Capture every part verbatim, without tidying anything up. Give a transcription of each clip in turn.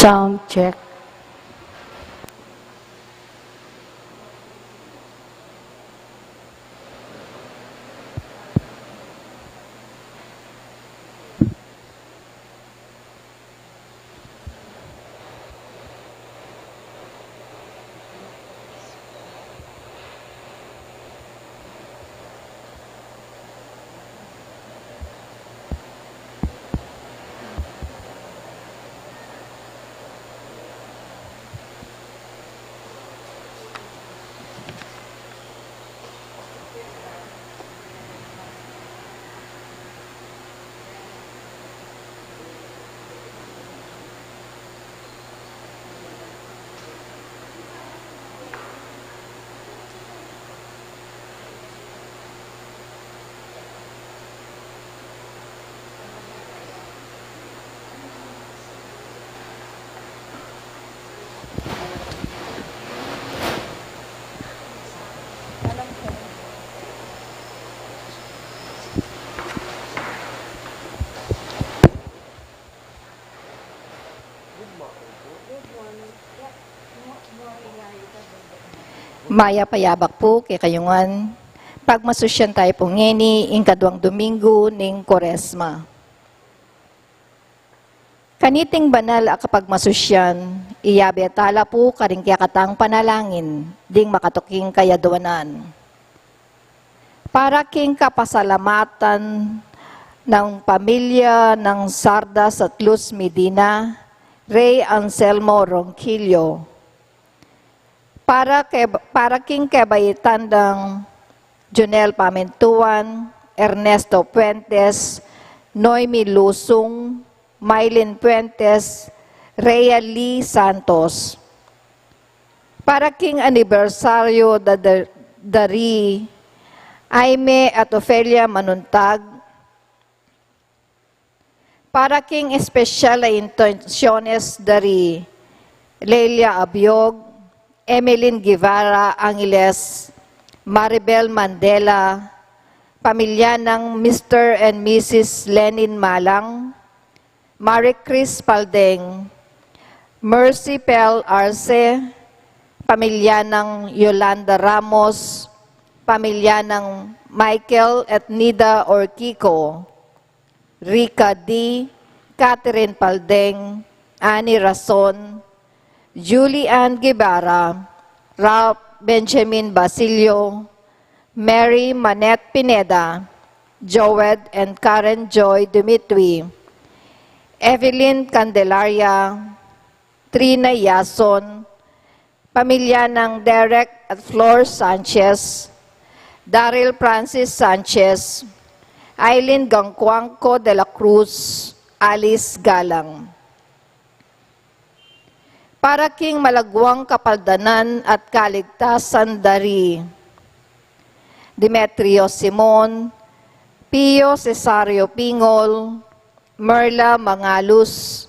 Sound check. Mayap a yabak pu kekayu ngan. Pagmasusyan tayu pu ngeni ing kaduang Domingo ning Kuaresma. Kaniting banal a kapagmasusyan, iyabe tala pu karing kekatang panalangin ding makatuking kayaduanan. Para king kapasalamatan ng pamilya ng Sardas at Luz Medina, Rey Anselmo Ronquillo. Para ke-, para king kabaitan dang Jonel Pamintuan, Ernesto Fuentes, Noemi Lusung, Mylene Fuentes, Rhea Lee Santos. Para king anibersaryo da, da, da ri Aimee at Ofelia Manuntag, para king espesyal a intensyones da ri Lelia Abiog, Emeline Guevara Angeles, Maribel Mandela, pamilya nang Mister and Missus Lenin Malang, Marie Chris Paldeng, Mercy Pel Arce, pamilya nang Yolanda Ramos, pamilya nang Michael at Nida Orquico, Rica D, Catherine Paldeng, Annie Rason, Julie Ann Guevara, Ralph Benjamin Basilio, Mary Manette Pineda, Joed and Karen Joy Dimitri, Evelyn Candelaria, Trina Yason, pamilya nang Derek at Flor Sanchez, Daryl Francis Sanchez, Aileen Gangcuangco de la Cruz, Alice Galang. Para king malaguang kapaldanan at kaligtasan da ri Demetrio Simon, Pio Cesario Pingol, Merla Mangalus,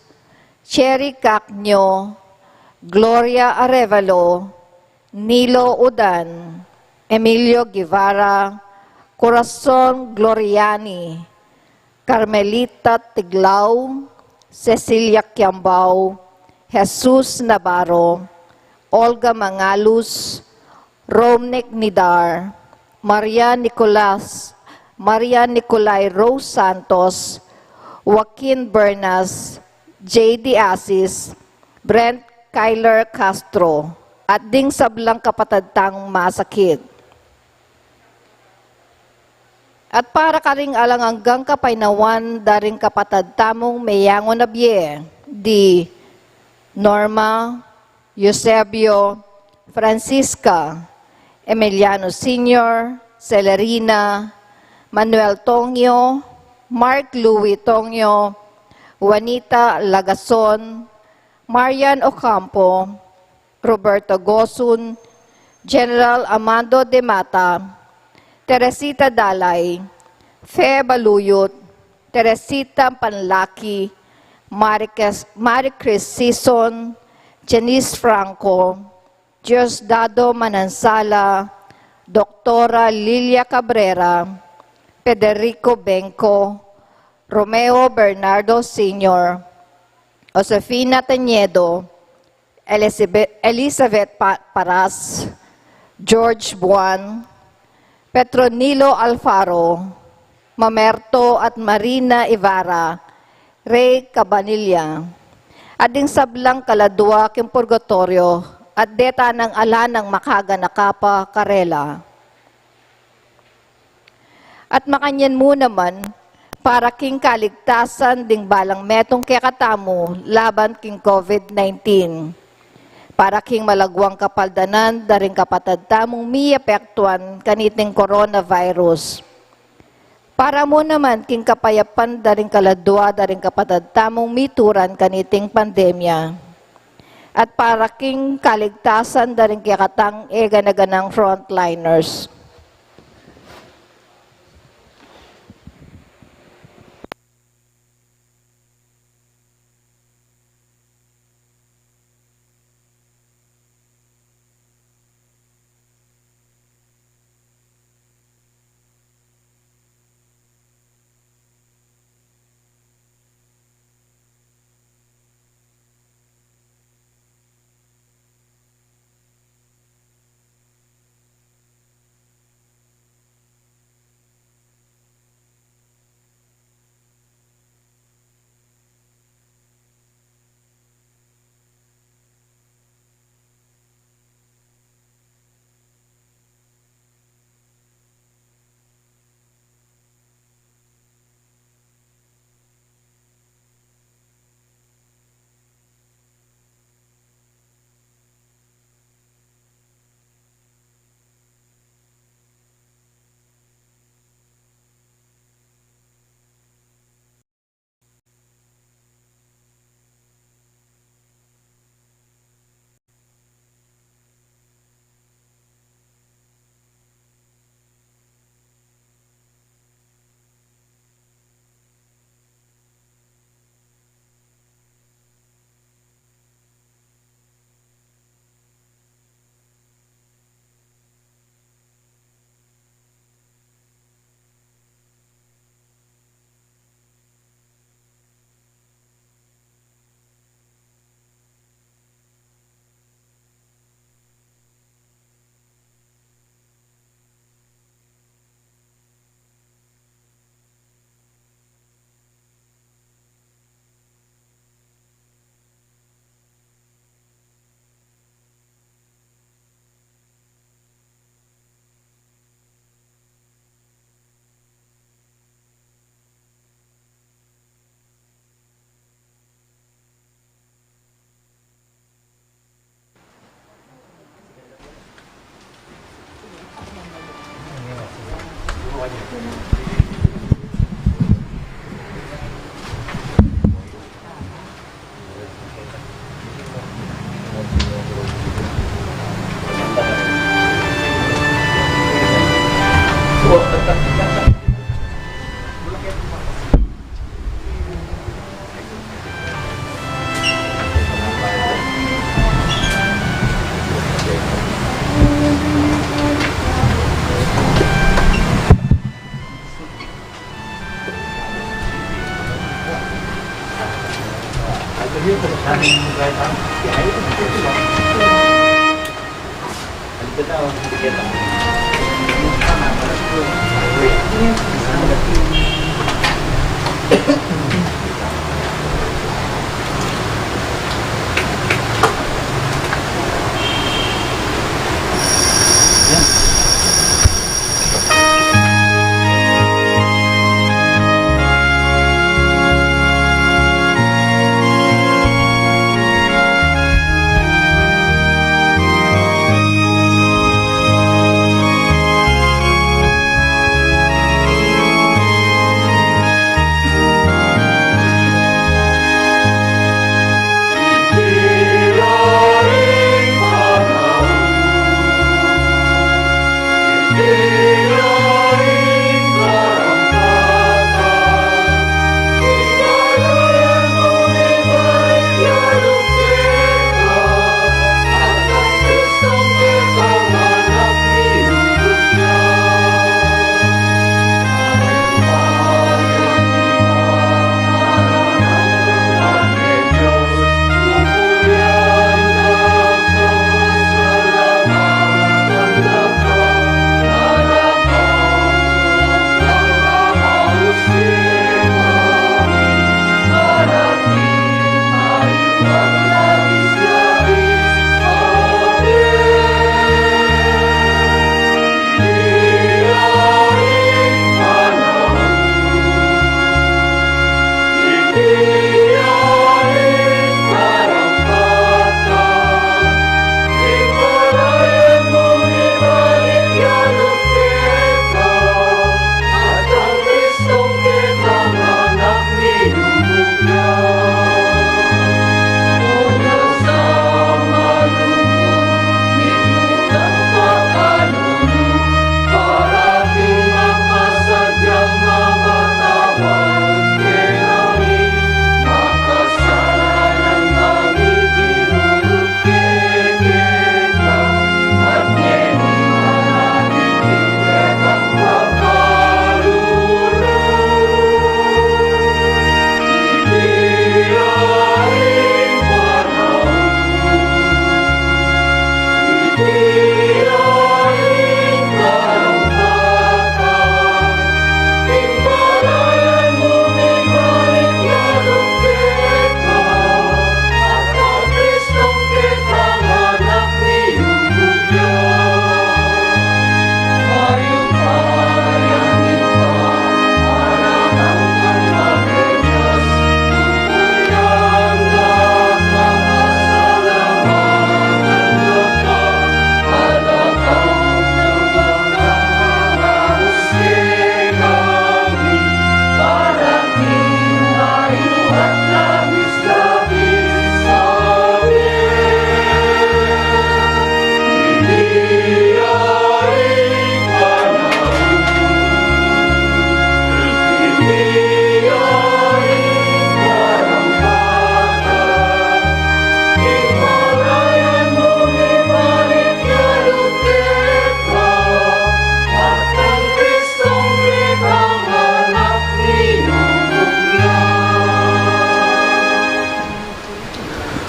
Cherry Cacño, Gloria Arevalo, Nilo Udan, Emilio Guevara, Corazon Gloriani, Carmelita Tiglao, Cecilia Kiambao, Jesus Navarro, Olga Mangalus, Romnick Nidar, Maria Nicolas, Maria Nicolai Rose Santos, Joaquin Bernas, J D Asis, Brent Kyler Castro, at ding sablang kapatad tang masakit. At para karing alang anggang kapaynawan da ring kapatad tamung meyangu na bie, di Norma, Eusebio, Francisca, Emiliano Senior, Celerina, Manuel Tongyo, Mark Louis Tongyo, Juanita Lagason, Marian Ocampo, Roberto Gosun, General Amando de Mata, Teresita Dalay, Fe Baluyut, Teresita Panlaki, Maricris-, Maricris Sison, Janice Franco, Diosdado Manansala, Doktora Lilia Cabrera, Federico Benco, Romeo Bernardo Senior, Josefina Teñedo, Elizabeth, Elizabeth Pa-, Paras, George Buan, Petronilo Alfaro, Mamerto at Marina Ibarra, Rey Cabanilla, at ding sablang kaladua king purgatoryo, at deta nang ala nang makaganaka pa karela. At makanyan mu naman, para king kaligtasan ding balang metung kekatamu laban king COVID nineteen, para king malaguang kapaldanan da ring kapatad tamung miapektuan kaniting coronavirus, para mu naman king kapayapan da ring kaladua da ring kapatad tamung mituran kaniting pandemya, at para king kaligtasan da ring kekatang e gana-ganang frontliners.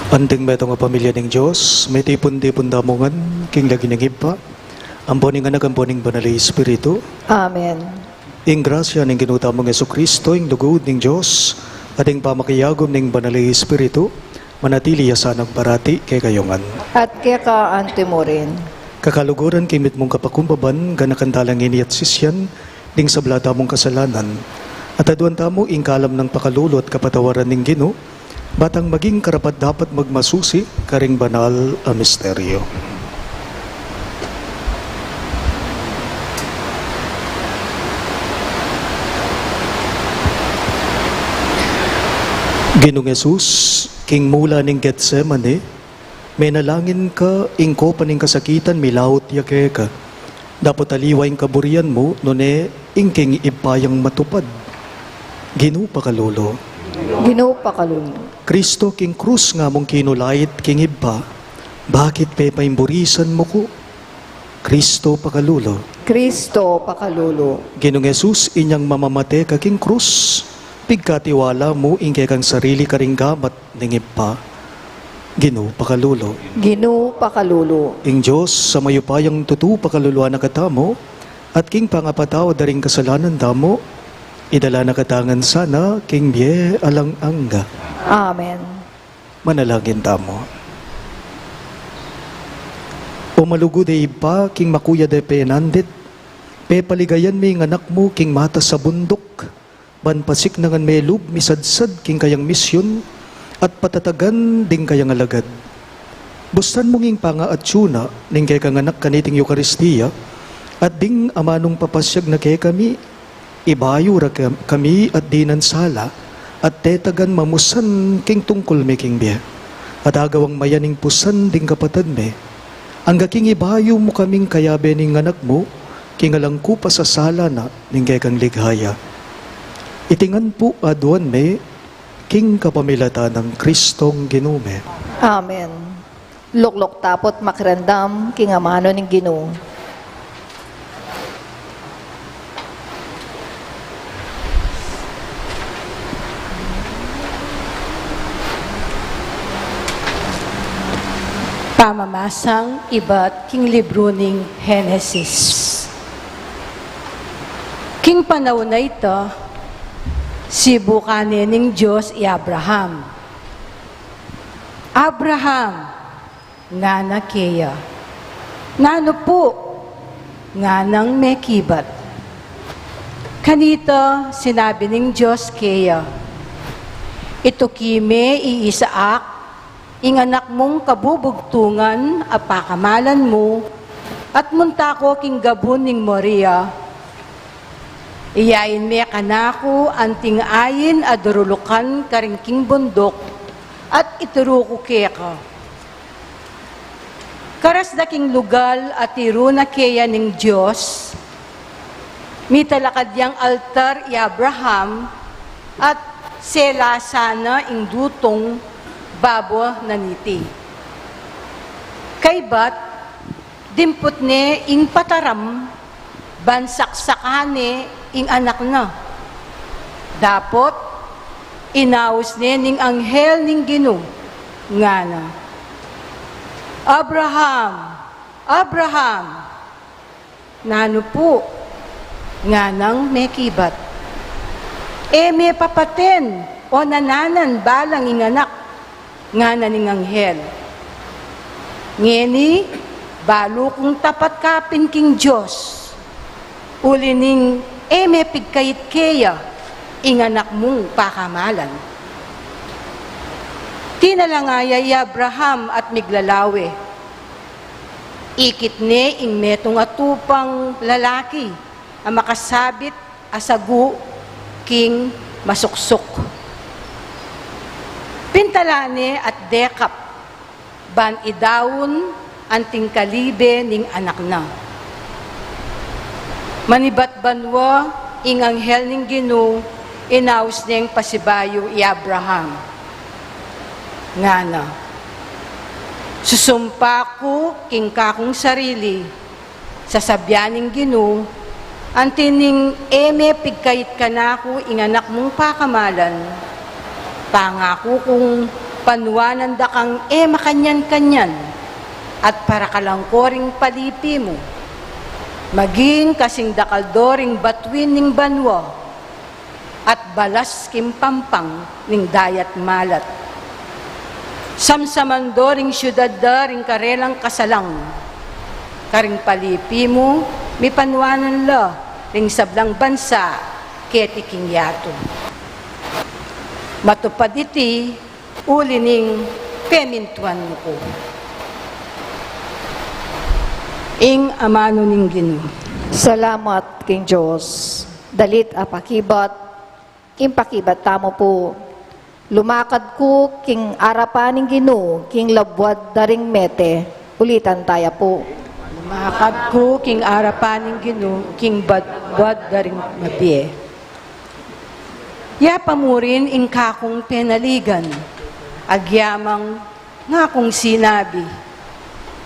Anting metung a pamilya ning Dios, mitipun-tipun tamu ngan king lagyu ning Ibpa, ampo ning Anak, ampo ning Banal a Espiritu. Amen. Ing grasya ning Ginu tamung Jesucristo, ing lugud ning Dios, at ing pamakiagum ning Banal a Espiritu, manatili ya sanang parati kekayu ngan. At keka antimurin. Kakaluguran, king mitmung kapakumbaban, ganakan tala ngeni at sisian ding sabla tamung kasalanan, at aduan tamu ing kalam nang pakalulu at kapatawaran ning Ginu, ba tang maging karapat-dapat magmasusi karing banal a misteryo. Ginung Jesus, king mula ning Getsemani, menalangin ka, ing kopa ning kasakitan milaut ya keka. Dapot aliwa ing kaburian mu, nune ing king Ibpa yang matupad. Ginu, pakalulu. Ginu, pakalulu. Kristo, king krus nga mung kinulait king Ibpa, bakit pepaimburisan mu ku? Kristo, pakalulu. Kristo, pakalulu. Ginung Jesus, inyang mamamate ka king krus, pigkatiwala mu ing kekang sarili karing gamat ning Ibpa. Ginu, pakalulu. Ginu, pakalulu. Ing Dios a mayupayang tutu pakaluluan na katamu, at king pangapatawad da ring kasalanan tamu, idala na katamu ngan sana king bie alang angga. Amen. Manalangin tamu. O malugud a Ibpa, king makuyad a penandit, pepaligayan me ing Anak mu king matas a bunduk, ban pasiknangan me lub misadsad king kayang misyun at patatagan ding kayang alagad. Bustan mung ing pangaatsu na ning kekang Anak kaniting Eukaristia, at ding amanung papasyag na kekami, ibayu ra ka-, kami at dinan sala, at tetagan mamusan king tungkul mi king bie. At agawang mayaning pusan ding kapatad mi, angga king ibayu mu kaming kayabe ning Anak mu, king alang kupas a sala na ning kekang ligaya. Iti ngan pu aduan mi, king kapamilatan nang Kristong Ginu mi. Amen. Lukluk tapu't makiramdam king amanu ning Ginu. Pamamasang ibat king libru ning Henesis. King panaun a ita, sibukan ne ning Dios i Abraham. "Abraham," ngana keya. "Nanu pu?" nganang mekibat. Kanita sinabi ning Dios keya, "Ituki me i Isaac, ing anak mung kabubugtungan a pakamalan mu, at munta ko king gabun ning Moria. Iyain me kanaku anting ain a durulukan karin king bunduk, at ituru ku keka." Karas da king lugal a tiru na keya ning Dios, mitalakad yang altar i Abraham, at selasan na ing dutung babo na niti. Kaybat, dimput ne ing pataram, ban saksakan ne ing anak na. Dapot, inaus ne ning anghel ning Ginu, ngana, "Abraham, Abraham!" "Nanu pu?" nganang mekibat. "E me papaten o nananan balang ing anak," ngana ning anghel. "Ngeni, balu kung tapat ka pin king Dios, uli ning e me pigkait keya ing anak mung pakamalan." Tinalanga ya i Abraham at miglalawe. Ikit ne ing metung a tupang lalaki a makasabit a sagu king masuksuk. Pintalan ne at dekap, ban idaun anting kalibe ning anak na. Manibat banua, ing anghel ning Ginu inaus neng pasibayu i Abraham, ngana, "Susumpa ku king kakung sarili," sasabian ning Ginu, "anti ning e me pigkait kanaku ing anak mung pakamalan, pangaku kung Panuanan da kang e makanyan-kanyan, at parakal ko ring palipi mu. Maging kasing dakal do ring batuin ning banua, at balas king pampang ning dayat malat. Samsaman do ring siudad da ring karelang kasalang. Karing palipi mu, mipanuanan la ring sablang bansa keti king yatu. Matupad iti uli ning pemintuan mu ku. Ing amanu ning Ginu. Salamat king Dios. Dalit a pakibat, ing pakibat tamu pu. Lumakad ku king arapan ning Ginu, king labuad da ring mete. Ulitan taya pu. Lumakad ku king arapan ning Ginu, king bad-, labuad da ring mabie. Yapa mu rin ing kakung penaligan, agyamang ngakung sinabi,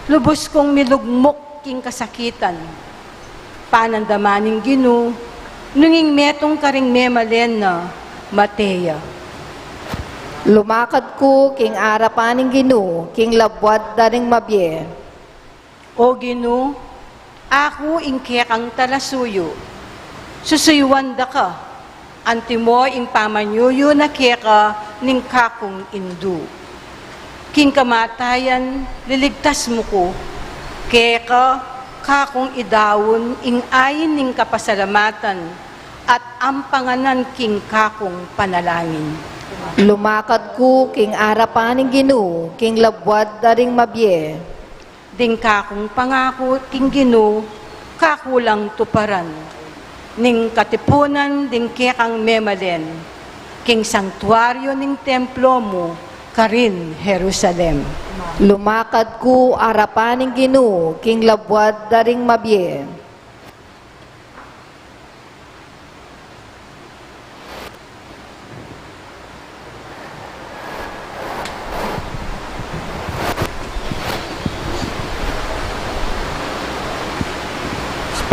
lubus kung milugmuk king kasakitan. Panandaman ning Ginu, nung ing metung karing memalen na, mate ya. Lumakad ku king arapan ning Ginu, king labuad da ring mabie. O Ginu, aku ing kekang talasuyu, susuyuan da ka, antimo ing pamanyuyu na keka ning kakung indu. King kamatayan, liligtas mu ku, keka kakung idaun ing ain ning kapasalamatan, at ampanganan king kakung panalangin. Lumakad ku king arapan ning Ginu, king labuad da ring mabie. Ding kakung pangaku king Ginu, kaku lang tuparan. Ning katipunan ding kekang memalen, king sangtuaryo ning templo mu, karin Jerusalem. Lumakad ku arapan ning Ginu, king labuad da ring mabie.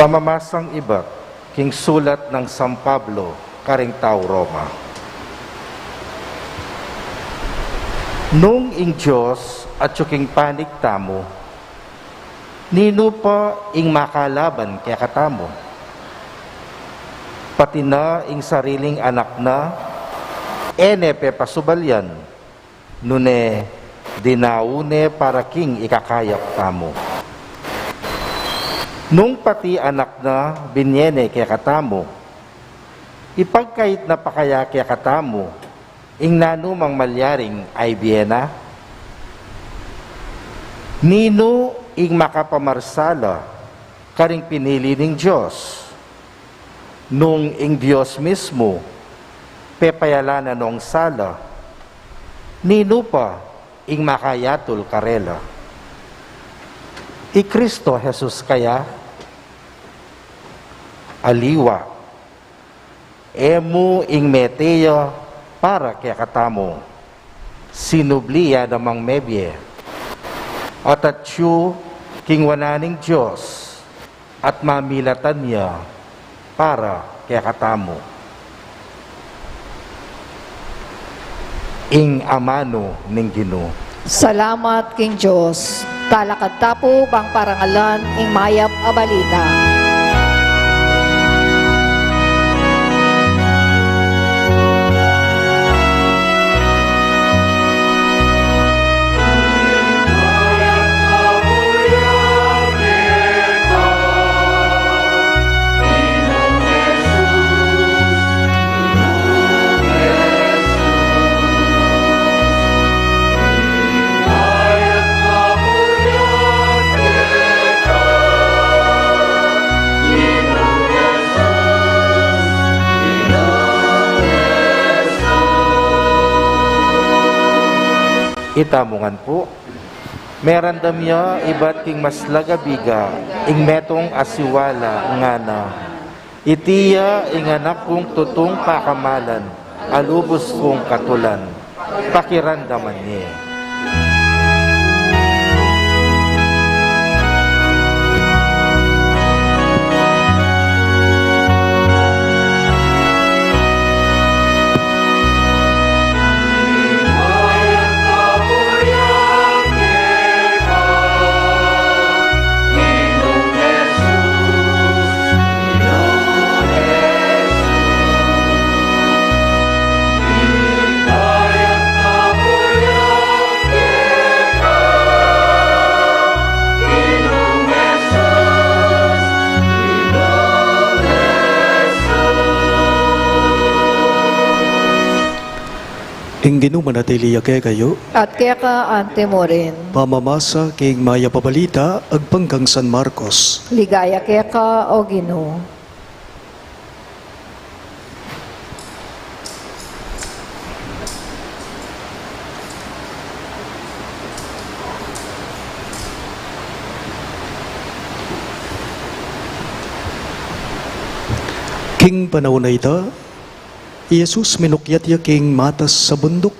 Pamamasang ibat king sulat nang San Pablo karing tau Roma. Nung ing Dios atyu king panig tamu, ninu pa ing makalaban kekatamu? Pati na ing sariling anak na, e ne pepasubalyan, nune dinau ne para king ikakayap tamu. Nung pati anak na binie ne kekatamu, ipagkait na pa kaya kekatamu ing nanumang malyaring aibie na? Ninu ing makapamarsala karing pinili ning Dios? Nung ing Dios mismu pepayalanan nong sala, ninu pa ing makayatul karela? I Kristo Jesus kaya? Aliwa. E mu ing mete ya para kekatamu, sinubli ya namang mebie, at atyu king wanan ning Dios, at mamilatan ya para kekatamu. Ing amanu ning Ginu. Salamat king Dios. Talakad ta pu bang parangalan ing mayap a balita. Itamu ngan pu, merandam ya ibat king maslag a biga ing metung a siwala ngana, "Iti ya ing anak kung tutung pakamalan, a lubus kung katulan. Pakiramdaman ye." Ing Ginu manatili ya kekayu. At keka antimurin. Pamamasa king Mayap a Balita agpang kang San Marcos. Ligaya keka, O Ginu. King panaun a ita, i Jesus minukyat ya king matas a bunduk.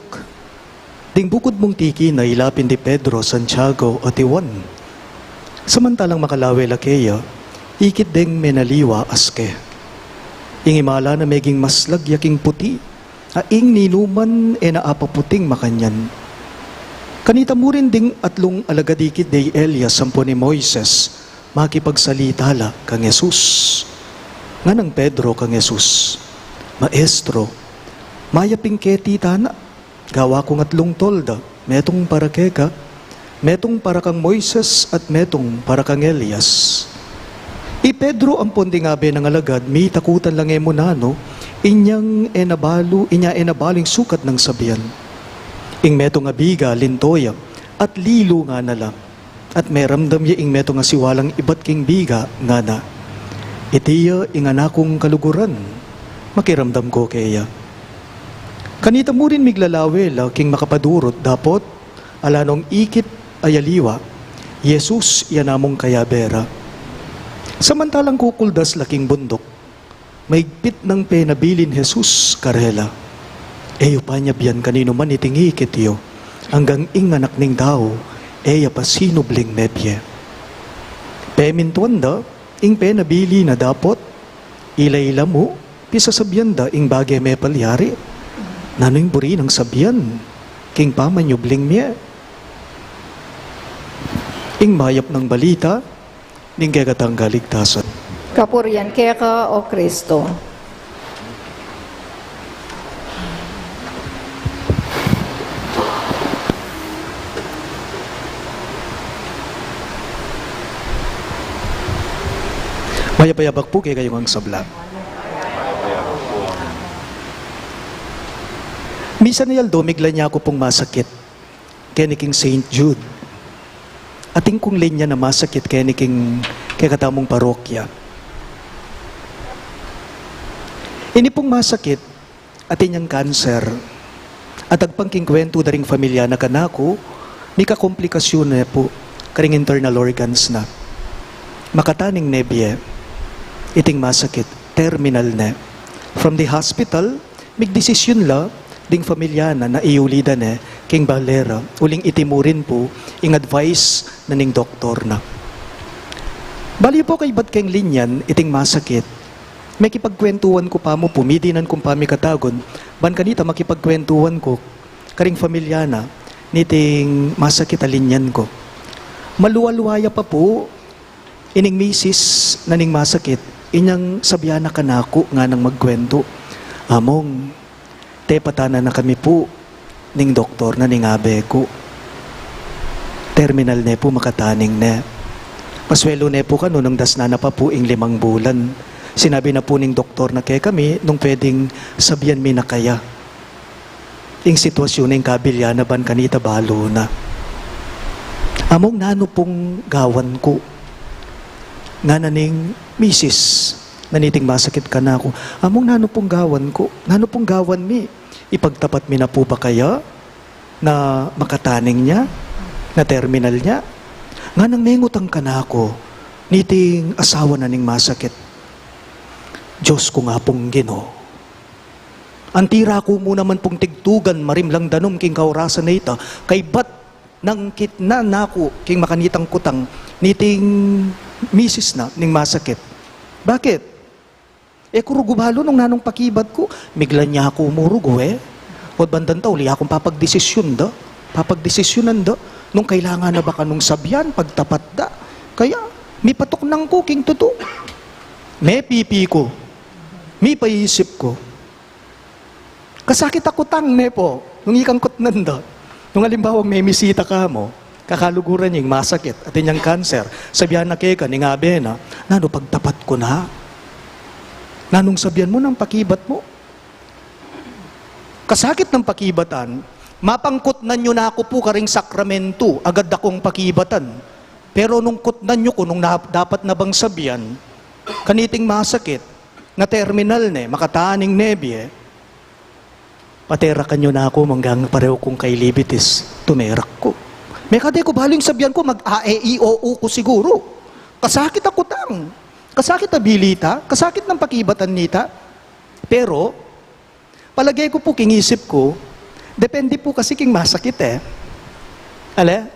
Ding bukud mung tiki na ila pin di Pedro, Santiago, at i Juan. Samantalang makalawe la keya, ikit deng menaliwa aske. Ing imala na meging maslag ya king puti, a ing ninuman e na apaputing makanyan. Kanita mu rin ding atlung alagad ikit de i Elias ampon i Moises, makipagsalita la kang Jesus. Nganang Pedro kang Jesus, Maestro, mayap ing keti tana. Gawa kung atlung tolda, metung para keka, metung para kang Moises, at metung para kang Elias. I Pedro ampon ding abe nang alagad, mitakutan lang e mu nanu, inyang e na balu, inya e na balu ing sukat nang sabian. Ing metung a biga, linto ya, at lilu ngana la. At meramdam ya ing metung a siwalang ibat king biga, ngana, "Iti ya ing Anak kung kaluguran, makiramdam ko keya." Kanita mu rin miglalawe la king makapadurut, dapot ala nong ikit a yaliwa, Jesus ya namung kayabe ra. Samantalang kukuldas la king bunduk, maigpit nang penabilin Jesus karela, "E yu pa nyabian kaninuman iting ikit yu, anggang ing Anak ning Tau e ya pa sinubling mebie." Pemintuan da ing penabilin na, dapot ila-ila mu pisasabian da ing bage mepalyari. Nanu ing buri nang sabian king pamanyubling mie? Ing Mayap a Balita ning kekatang kaligtasan. Kapurian keka, O Kristo. Mayap a yabak pu kekayu ngan sabla. Misan a aldo, migla ne ku pung masakit keni king Saint Jude. Atin kung linya na masakit keni king kekatamung parokya. Ini pung masakit, atin yang kanser. At agpang king kwentu da ring familia na kanaku, mika komplikasyun ne pu karing internal organs na. Makataning ne bie iting masakit, terminal ne. From the hospital, migdesisyun la ding familia na na iuli da ne king bale ra, uling iti mu rin pu ing advice na ning doktor na. Bale yu pu kaybat keng linyan iting masakit, mekipagkwentuan ku pa mu pu, midinan kung pamikatagun, ban kanita makipagkwentuan ku karing familia na niting masakit a linyan ku. Maluwa-luwa ya pa pu ining misis na ning masakit, inyang sabian na kanaku nganang magkwentu, "Among, tepatan na kami pu ning doktor na ning abe ku. Terminal ne pu, makataning ne. Pasuelu ne pu kanu nung dasnan na pa pu ing limang bulan. Sinabi na pu ning doktor na kekami nung pwedeng sabian mi na kaya ing sitwasyun na, ing kabilyan na, ban kanita balu na." "Among, nanu pung gawan ku?" ngana ning misis na niting masakit kanaku. "Among, nanu pung gawan ku? Nanu pung gawan mi? Ipagtapat mi na pu ba kaya na makataning ne, na terminal ne?" Nganang mengutang kanaku niting asawa na ning masakit, "Dios ku nga pung Ginu, anti ra ku mu naman pung tigtugan marimlang danum king kaurasan a ita, kaybat nang kitnan na ku king makanitang kutang niting misis na ning masakit. Bakit? E ku rugu balu nung nanung pakibat ku. Migla ne ku mu rugu e. Ot bandan ta uli ya kung papagdesisyun da, papagdesisyunan da nung kailangan na ba kanung sabian, pagtapat da. Kaya mipatuknang ku king tutu. Mepipi ku, mipaisip ku. Kasakit a kutang ne pu nung ikang kutnan da. Nung alimbawang memisita ka mu, kakaluguran ya ing masakit, atin yang kanser, sabian na keka ning abe na, 'Nanu, pagtapat ku na? Nanung sabian mu nang pakibat mu?' Kasakit nang pakibatan, mapangkutnan yu na ku pu karing sakramentu, agad da kung pakibatan. Pero nung kutnan yu ku, nung na, dapat na bang sabian, kaniting masakit, na terminal ne, makataning ne bie, paterakan yu na ku, manggang pareho kung kay Libitis, tumerak ku. Mekad e ku balu ing sabian ku, mag-a, e, i, o, u ku siguru. Kasakit a kutang. Kasakit a bilita. Kasakit nang pakibatan nita. Pero, palage ku pu king isip ku, depende pu kasi king masakit e. Ale?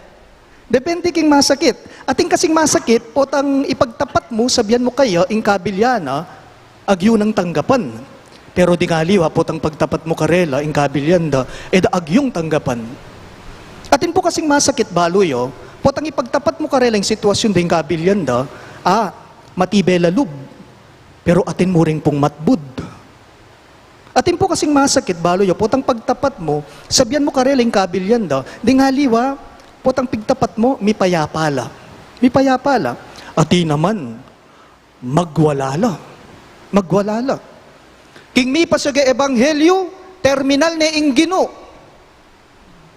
Depende king masakit. Atin kasing masakit, potang ipagtapat mu, sabian mu kaya, ing kabilyan na, agyu nang tanggapan. Pero ding aliwa, potang pagtapat mu karela, ing kabilyan da, e da agyung tanggapan. Atin pu kasing masakit, balu yu, potang ipagtapat mu karela ing sitwasyun da, ing kabilyan da, a, matibe la lub. Pero atin mu rin pung matbud. Atin pu kasing masakit, balu yu, potang pagtapat mu, sabian mu karela ing kabilyan da, ding aliwa, potang pigtapat mu, mipayapa la. Mipayapa la. Atin naman, magwala la. Magwala la. King mipasyag a ebanghelyu, terminal ne ing Ginu.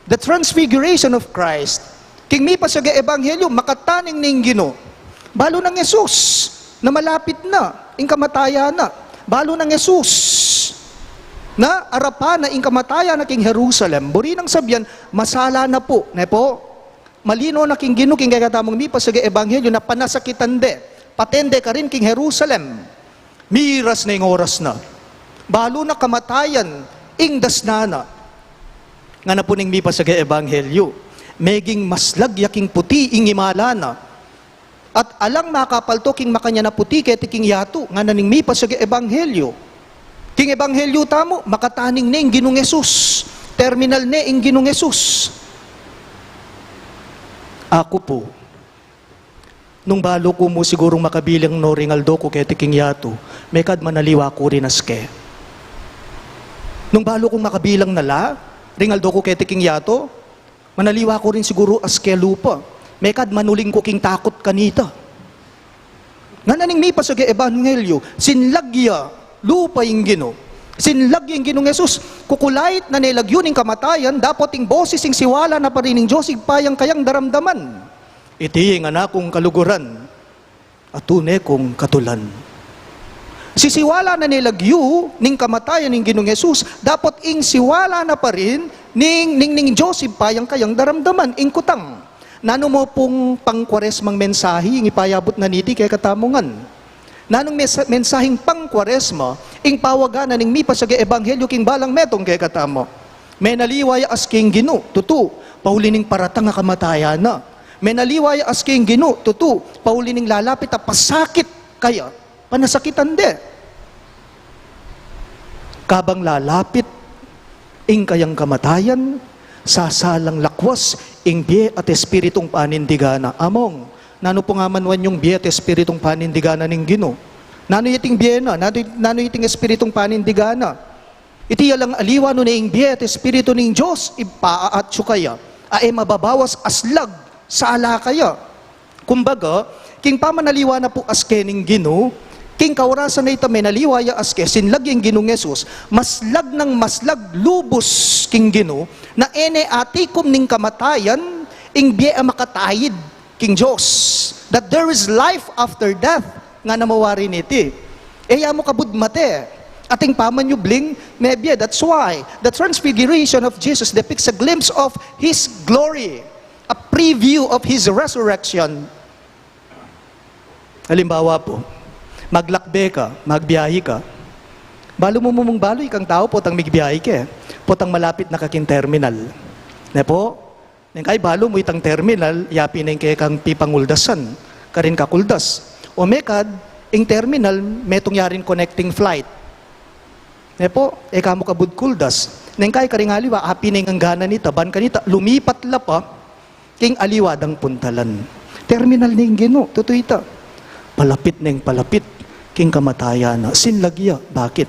The transfiguration of Christ. King mipasyag a ebanghelyu, makataning ne ing Ginu. Balu nang Jesus, na malapit na ing kamatayan na. Balu nang Jesus, na arapan na ing kamatayan na king Jerusalem. Buri nang sabian, masala na pu, ne pu? Malino na king Ginu, king kekatamung mipasyag a ebanghelyu, na panasakitan de, paten de karin king Jerusalem. Miras na ing oras na. Balu na kamatayan ing dasnan na. Ngana pu ning mipasyag a ebanghelyu, meging maslag ya king puti ing imala na. At alang makapalto king makanyan a puti keti king yatu, ngana ning mipasyag a ebanghelyu. King ebanghelyu tamu, makataning ne ing Ginung Jesus. Terminal ne ing Ginung Jesus. Aku pu, nung balu ku mu sigurung makabilang no ring aldo ku keti king yatu, mekad manaliwa ku rin aske. Nung balu kung makabilang na la ring aldo ku keti king yatu, manaliwa ku rin siguru aske lupa. Mekad manuling ku king takut kanita. Ngana ning mipasyag a ebanghelyu, sinlag ya lupa ing Ginu. Sinlag ya ing Ginung Jesus. Kukulait na ne lagyu ning kamatayan, dapot ing boses ing siwala na pa rin ning Dios Ibpa yang kayang daramdaman. Iti ing anak kung kaluguran, a tune kung katulan. Sisiwala na ne lagyu ning kamatayan ning Ginung Jesus, dapot ing siwala na pa rin ning, ning, ning Dios Ibpa yang kayang daramdaman, ing kutang. Nanu mu pung pangkuaresmang mensahe ing ipayabut na niti kekatamu ngan? Nanung mesa-, mensaheng pangkuaresma ing pawagan na ning mipasyag a ebanghelyu king balang metung kekatamu? Menaliwa ya aske ing Ginu, tutu, pauli ning paratang a kamatayan na. Menaliwa ya aske ing Ginu, tutu, pauli ning lalapit a pasakit kaya, panasakitan de. Kabang lalapit ing kayang kamatayan, sasalang lakwas ing bie at espiritung panindigan na. Among, nanu pung amanuan yung bie at espiritung panindigan na ning Ginu? Nanu iting bie na? Nanu, nanu iting espiritung panindigan na? Iti ya lang aliwa nune ing bie at espiritu ning Dios Ibpa a atsu kaya, a e mababawas aslag sala kaya. Kumbaga, king pamanaliwa na pu aske ning Ginu, king kaurasan a ita menaliwa ya aske, sinlag ya ing Ginung Jesus, maslag nang maslag lubus king Ginu, na e ne atikum ning kamatayan ing bie a makataid king Dios, that there is life after death. Ngana mu wari niti, e ya mu kabud mate. Ating pamanyubling mebie. That's why the transfiguration of Jesus depicts a glimpse of His glory, a preview of His resurrection. Halimbawa pu, maglakbe ka, magbiyahe ka. Balu mu mung balu ikang tau potang migbiyahe ka, potang malapit na ka king terminal. Ne pu? Neng kai balu mu itang terminal, yapin neng kekang pipanguldasan karing kakuldas. O mekad, ing terminal, metung yaring connecting flight. Ne pu, e ka mu kabud kuldas. Neng kai karing aliwa, apin neng angganan ita, ban kanita, lumipat la pa king aliwa dang puntalan. Terminal ne ing Ginu, tutu ita. Palapit neng palapit king kamatayan na. Sinlag ya, bakit?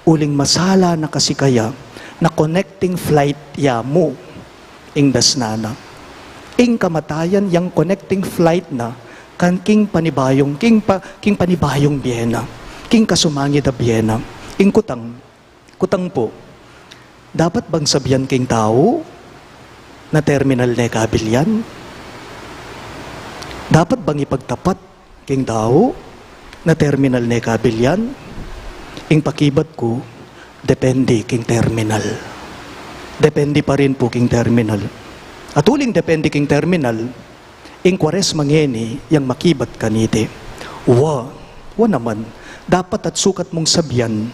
Uling masala na kasi kaya, na connecting flight ya mu ing dasnan na. Ing kamatayan yang connecting flight na kan king panibayung, king pa-, king panibayung bie na, king kasumangid a bie na. Ing kutang, kutang pu, Dapat bang sabian king tau na terminal ne ka bilyan? Dapat bang ipagtapat king tau na terminal ne ka bilyan? Ing pakibat ku, depende king terminal. Depende pa rin pu king terminal. At uling depende king terminal, ing Kuaresma ngeni yang makibat kaniti. Wa, wa naman, dapat at sukat mung sabian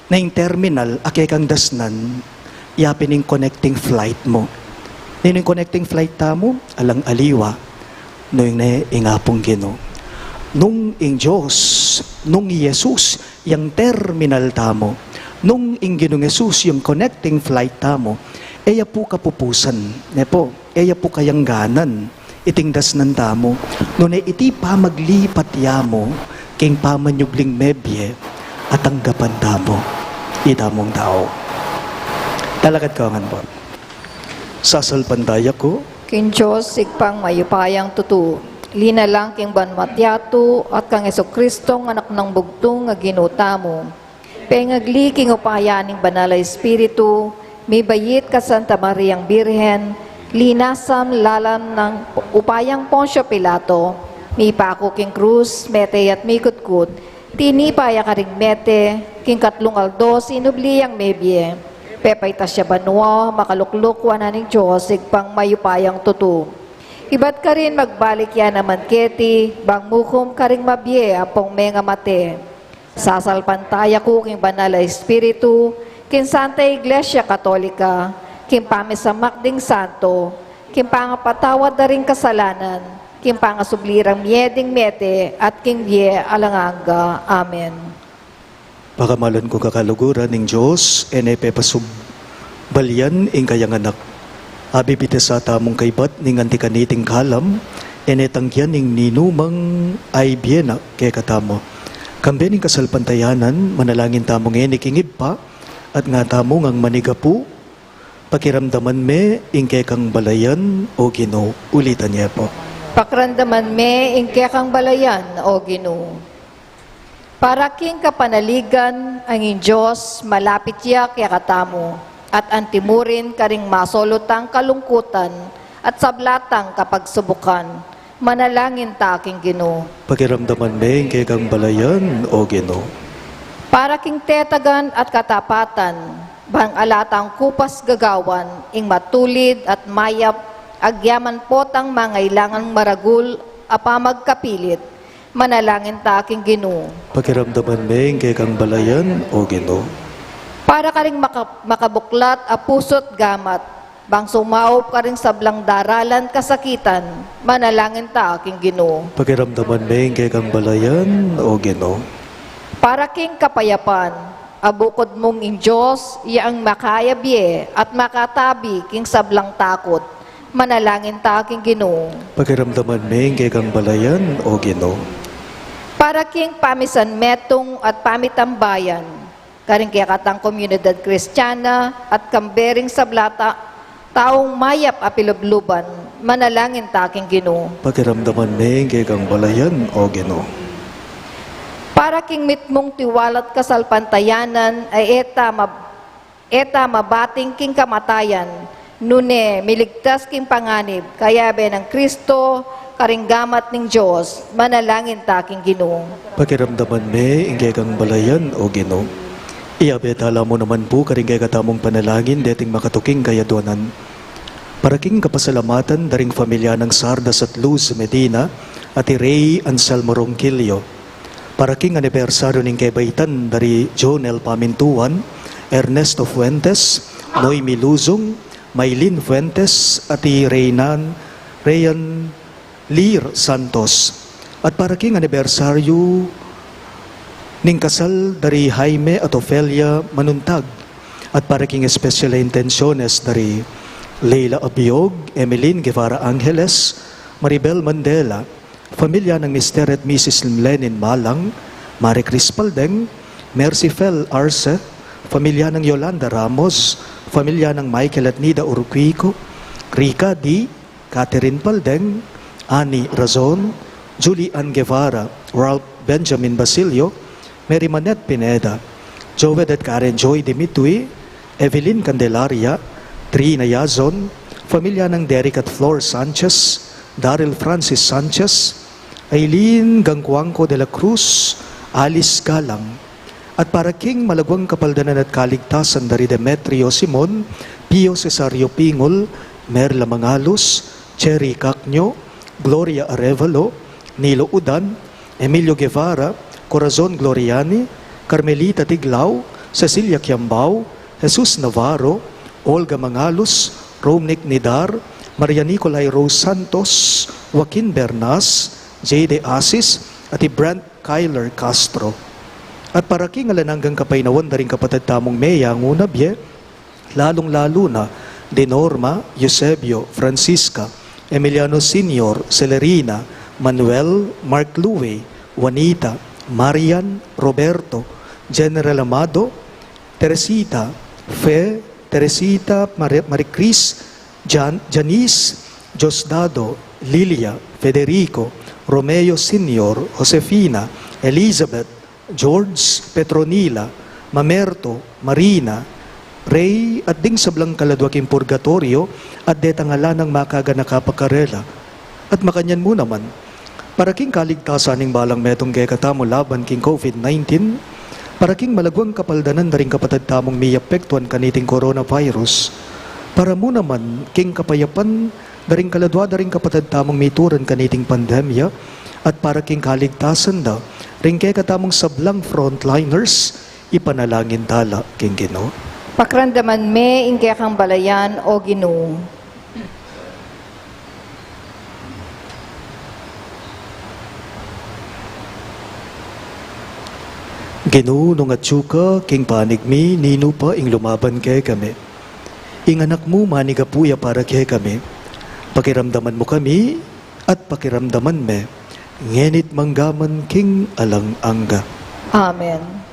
na ing terminal a kekang dasnan, ya pin ing connecting flight mu. Ninu ing connecting flight tamu? Alang aliwa, nune ing Apung Ginu. Nung ing Dios, nung i Jesus, yang terminal tamu, nung ing Ginung Jesus, yang connecting flight tamu, e ya pu kapupusan, ne pu, e ya pu kayangganan, iting dasnan tamu, nune iti pamaglipat ya mu king pamanyubling mebie a tanggapan tamu, itamung tau. Talakad ka ngan pu. Sasalpantaya ku king Dios, Ibpang mayupayang tutu, linalang king banua't yatu, at kang Jesucristong Anak nang bugtung a Ginu tamu. Pengagli king upaya ning Banal a Espiritu, mibait kang Santa Mariang Birhen, linasam lalam ning upayang Poncio Pilato, mipaku king krus, mete at mikutkut, tinipa ya karing mete, king katlung aldo sinubli yang mebie, pepaitas ya banua, makalukluk wanan ning Dios, Ibpang mayupayang tutu. Ibat karin magbalik ya naman keti, bang mukum karing mabie ampong menga mate. Sasalpantaya ku king Banal a Espiritu, king Santa Iglesia Katolika, king pamisamak ding santo, king pangapatawad da ring kasalanan, king pangasubli rang mie ding mete, at king bie alang angga. Amen. Pakamalan kung kakaluguran ning Dios, e ne pepasubbalian ing kayang Anak. Abibitasa tamung kaybat ning anti kaniting kalam, e ne tanggian ing ninumang aibie na kekatamu. Kambe ning kasalpantayanan, manalangin tamu ngeni king Ibpa, at ngatamu ngang manigapu, pakiramdaman me ing kekang balayan, O Ginu. Ulitan ye pu. Pakiramdaman me ing kekang balayan, O Ginu. Para king kapanaligan, ing Dios malapit ya kekatamu, at anti mu rin karing masolu tang kalungkutan at sabla tang kapagsubukan. Manalangin ta king Ginu. Pakiramdaman me ing kekang balayan, O Ginu. Para king tetagan at katapatan, bang ala tang kupas gagawan, ing matulid at mayap, agyaman potang mangailangan maragul a pamagkapilit. Manalangin ta king Ginu. Pakiramdaman me ing kekang balayan, O Ginu. Para karing maka-, makabuklat a pusu't gamat, bang sumaup karing sablang daralan kasakitan, manalangin ta king Ginu. Pakiramdaman me ing kekang balayan, O Ginu. Para king kapayapan, a bukud mung ing Dios, ya ing makayabie at makatabi king sablang takut, manalangin ta king Ginu. Pakiramdaman me ing kekang balayan, O Ginu. Para king pamisanmetung at pamitambayan, karing kekatang komunidad Kristiana at kambe ring sabla ta-, taung mayap a pilubluban, manalangin ta king Ginu. Pakiramdaman me ing kekang balayan, O Ginu. Para king mitmung tiwala't kasalpantayanan, a e ta mab-, e ta mabating king kamatayan, nune miligtas king panganib, kayabe nang Kristo, karing gamat ning Dios, manalangin ta king Ginu. Pakiramdaman me ing kekang balayan, O Ginu. Iyabe tala mu naman pu karing kekatamung panalangin deting makatuking kayadwanan. Para king kapasalamatan da ring familia nang Sardas at Luz Medina at i Rey Anselmo Ronquillo. Para king anibersaryu ning kebaitan da ri Jonel Pamintuan, Ernesto Fuentes, Noemi Luzung, Maylin Fuentes, at i Reynan, Reyan Lir Santos. At para king anibersaryu ning kasal da ri Jaime at Ofelia Manuntag. At para king espesyal a intensyones da ri Leila Abiog, Emeline Guevara Angeles, Maribel Mandela, familia nang Mister at Missus Lenin Malang, Marie Chris Paldeng, Mercy Fel Arce, familia nang Yolanda Ramos, familia nang Michael at Nida Urquico, Rica D, Catherine Paldeng, Annie Razon, Julie Ann Guevara, Ralph Benjamin Basilio, Mary Manette Pineda, Joed at Karen Joy Dimitui, Evelyn Candelaria, Trina Yazon, pamilya nang Derek at Flor Sanchez, Daryl Francis Sanchez, Aileen Gangcuangco de la Cruz, Alice Galang, at para king malagwang kapaldanan at kaligtasan da ri Demetrio Simon, Pio Cesario Pingol, Merla Mangalus, Cherry Cacño, Gloria Arevalo, Nilo Udan, Emilio Guevara, Corazon Gloriani, Carmelita Tiglao, Cecilia Kiambao, Jesus Navarro, Olga Mangalus, Romnick Nidar, Maria Nicolai Rose Santos, Joaquin Bernas, J D Asis, at i Brent Kyler Castro. At para king alang anggang kapaynawan da ring kapatad tamung meyangu na bie, lalung-lalu na di Norma, Eusebio, Francisca, Emiliano Senior, Celerina, Manuel, Mark Louie, Juanita, Marian, Roberto, General Amado, Teresita, Fe, Teresita, Mari-, Maricris, Jan-, Janice, Diosdado, Lilia, Federico, Romeo Senior, Josefina, Elizabeth, George, Petronila, Mamerto, Marina, Rey, at ding sablang kaladwa king purgatoryo, at detang ala nang makaganaka pa karela. At makanyan mu naman, para king kaligtasan ning balang metung kekatamu laban king COVID nineteen, para king malagwang kapaldanan da ring kapatad tamung miapektuan kaniting coronavirus, para mu naman king kapayapan da ring kaladwa da ring kapatad tamung mituran kaniting pandemya, at para king kaligtasan da ring kekatamung sablang frontliners, ipanalangin tala king Ginu. Pakiramdaman me ing kekang balayan, O Ginu. Ginu, nung atyu ka king panig mi, ninu pa ing lumaban kekami? Ing Anak mu, manigapu ya para kekami. Pakiramdaman mu kami, at pakiramdaman me, ngeni't manggaman king alang angga. Amen.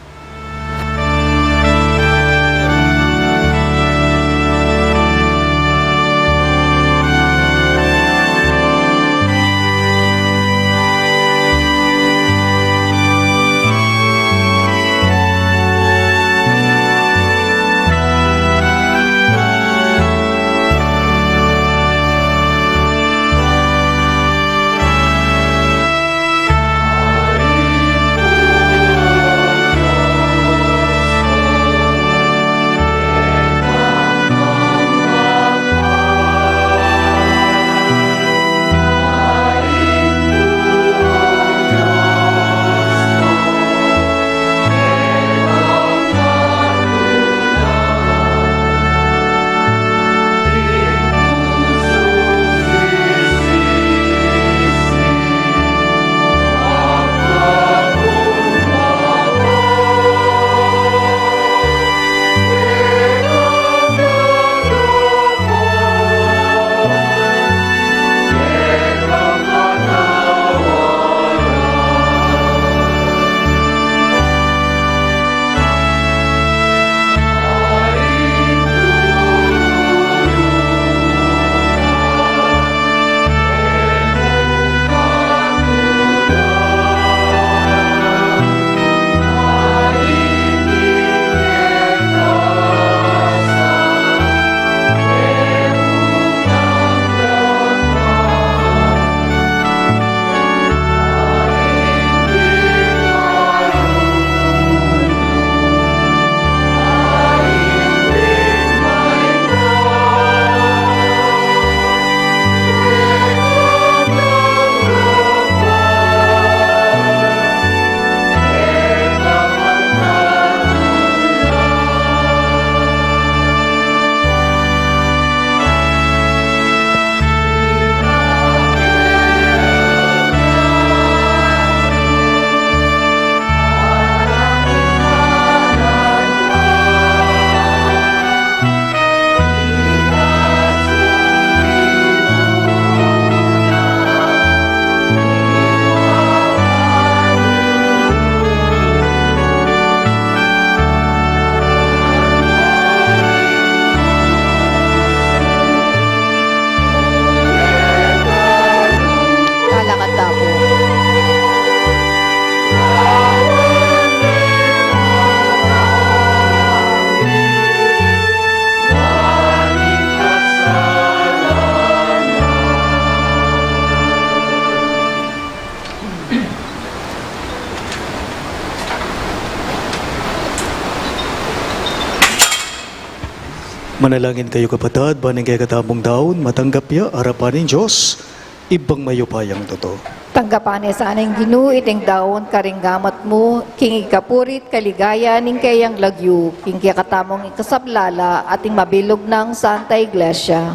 Manalangin kayu, kapatad, ban ing kekatamung daun matanggap ya arapan ning Dios, Ibpang mayupayang tutu. Tanggapan na sana ning Ginu iting daun karing gamat mu, king ikapuri't kaligaya ning keyang lagyu, king kekatamung ikasaplala at ing mabilug nang Santa Iglesia.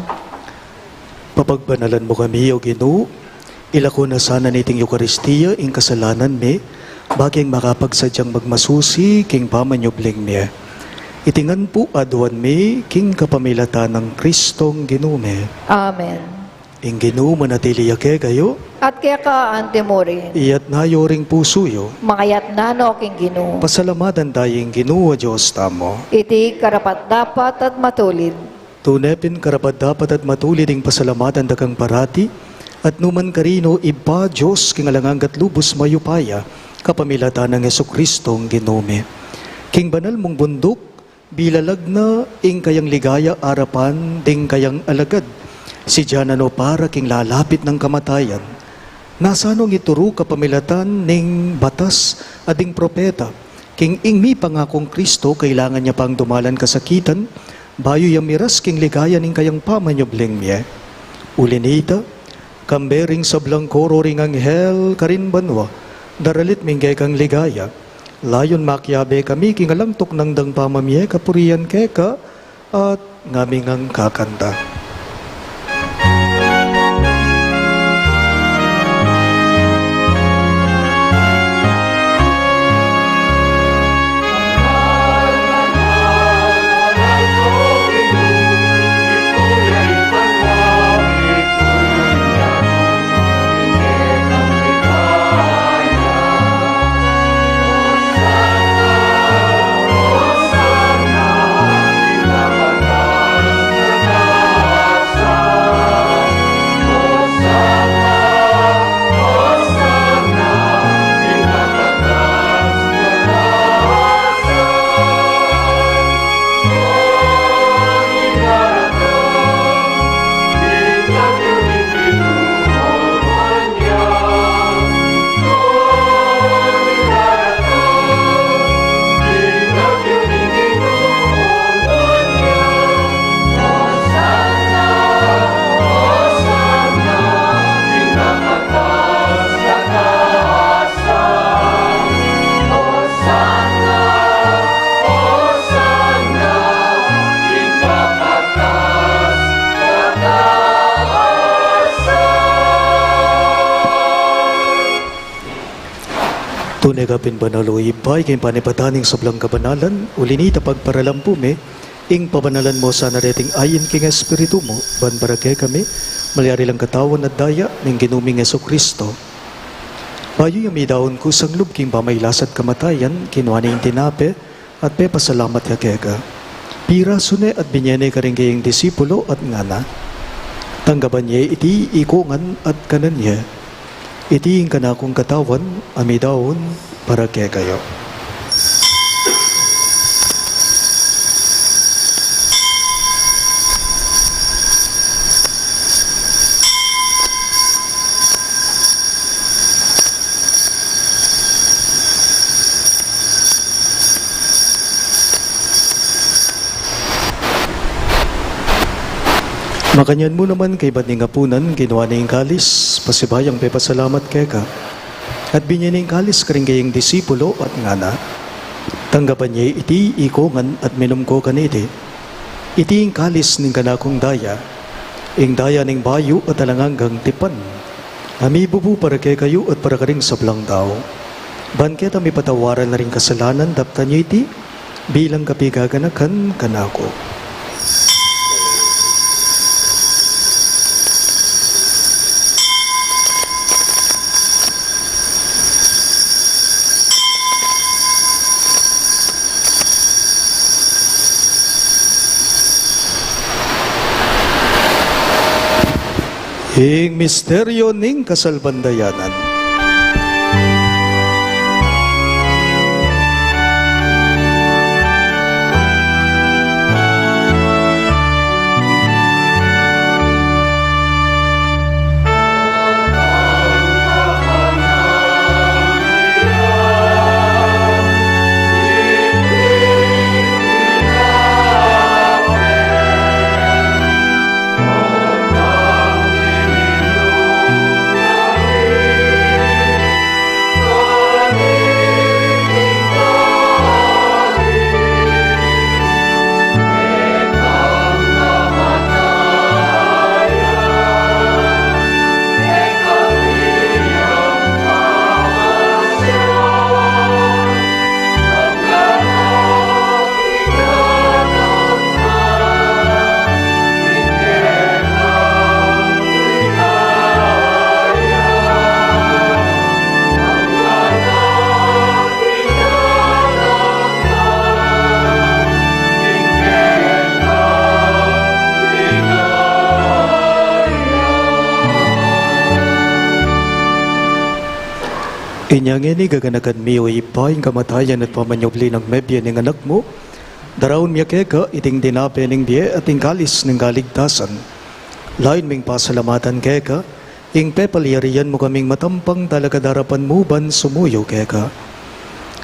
Papagbanalan mu kami, O Ginu, ilako na sana niting Eukaristia ing kasalanan mi, bakeng makapagsadyang magmasusi king pamanyubling mi. Iti ngan pu aduan mi king kapamilatan nang Kristong Ginu mi. Amen. Ing Ginu manatili ya kekayu. At keka anti mu rin. Iyatas yu ring pusu yu. Mangiyatas no king Ginu. Pasalamatan taya ing Ginu a Dios tamu. Iti karapat-dapat at matulid. Tune pin karapat-dapat at matulid ing pasalamatan da kang parati, at nukarin man, Ibpa, Dios king alang angga at lubus mayupaya, kapamilatan nang Jesucristo a Ginu mi. King banal mung bunduk, bilalag na ing kayang ligaya arapan ding kayang alagad, sidya na no para king lalapit nang kamatayan. Nasa nong ituru kapamilatan ning batas at ding propeta, king ing mipangakung Kristo kailangan ya pang dumalan kasakitan, bayu yang miras king ligaya ning kayang pamanyubling mie. Uli nita, kambe ring sablang koro ring anghel karin banua, daralit mi ing kekang ligaya. Layun makiabe kami king alang tuknang dang pamamie kapurian keka at ngaming angkakanta. Tune ka pin banal, o Ibpa, ika ing panipatan ning sablang kabanalan, uli nita pagparalan pu mi, ing pabanalan mu sana reting ain king Espiritu mu, ban para kekami, malyari lang katawan at daya ning Ginu ming Jesucristo. Bayu yang midaun kusang lub king pamailas at kamatayan, kinua ne ing tinape, at pepasalamat ya keka. Pirasu ne at binye ne karing kayang disipulo at ngana, tanggapan ye iti ikongan at kanan ye. Iti ing kanakung katawan a midaun para kekayu. Makanyan mu naman kaybat ning apunan, kinua ne ing kalis, pasibayung pepasalamat keka. At binye ne ing kalis karing kayang disipulo at ngana, tanggapan ye iti ikongan at minum ko kaniti. Iti ing kalis ning kanakung daya, ing daya ning bayu at alang anggang tipan, a mibubu para kekayu at para karing sablang tau. Ban keta mipatawaran la ring kasalanan, daptan ye iti bilang kapigaganakan kanaku. Ing misteryo ning kasalpantayanan. Inya ngeni, gaganakan mi, o Ibpa, ing kamatayan at pamanyubli nang mebie ning Anak mu, daraun mi keka iting tinape ning bie at ing kalis ning kaligtasan. Lalu ming pasalamatan keka ing pepalyarian mu kaming matampang talakad king arapan mu ban sumuyu keka.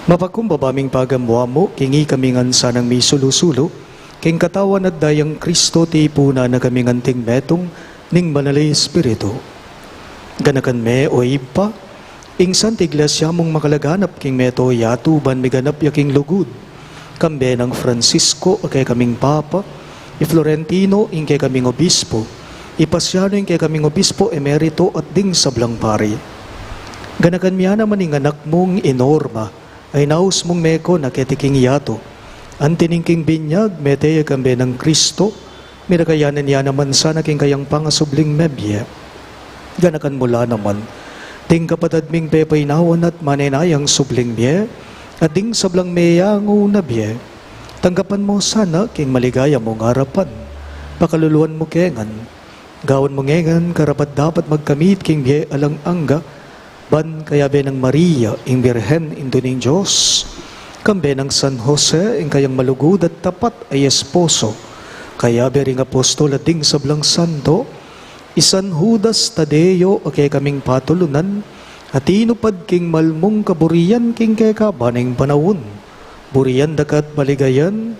Mapakumbaba ming pagamuan mu king ikami ngan sanang misulu-sulu king katawan at dayang Kristo, tipunan na kaming anting metung ning Banal a Espiritu. Ganakan me, o Ibpa, ing Santa Iglesia mung makalaganap king mabilug a yatu ban miganap ya king lugud, kambe nang Francisco a kekaming Papa, i Florentino ing kekaming Obispo, i Pasiano ing kekaming Obispo Emerito at ding sablang pari. Ganakan mi ya naman ing anak mung i Norma, a inaus mung meko na keti king yatu. Anti ning king binyag, mete ya kambe nang Kristo, mirakayanan ya naman sana king kayang pangasubling mebie. Ganakan mu la naman ding kapatad ming pepainawan at manenayang subling mie, at ding sablang meyangu na bie. Tanggapan mu sana king maligaya mung arapan. Pakaluluan mu ke ngan. Gawan mu nge ngan karapat-dapat magkamit king bie alang angga, ban kayabe nang Maria, ing Birhen, Indu ning Dios, kambe nang San Jose, ing kayang malugud at tapat a esposo, kayabe ring apostol at ding sablang santo, i San Judas Tadeo a kekaming patulunan, a tinupad king malmung kaburian king kekaban ning panaun, burian da ka at paligayan,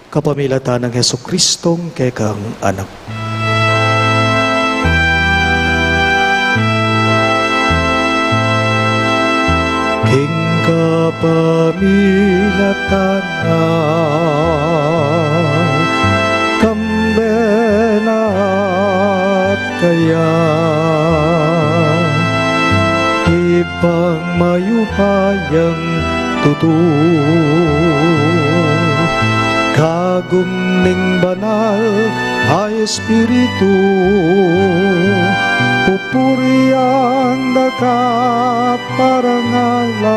kapamilatan nang Jesucristong kekang Anak. King kapamilatan na, kambe na at kaya, Ibpang mayupayang tutu, kagum ning Banal a Espiritu, pupurian da ka, parangalan,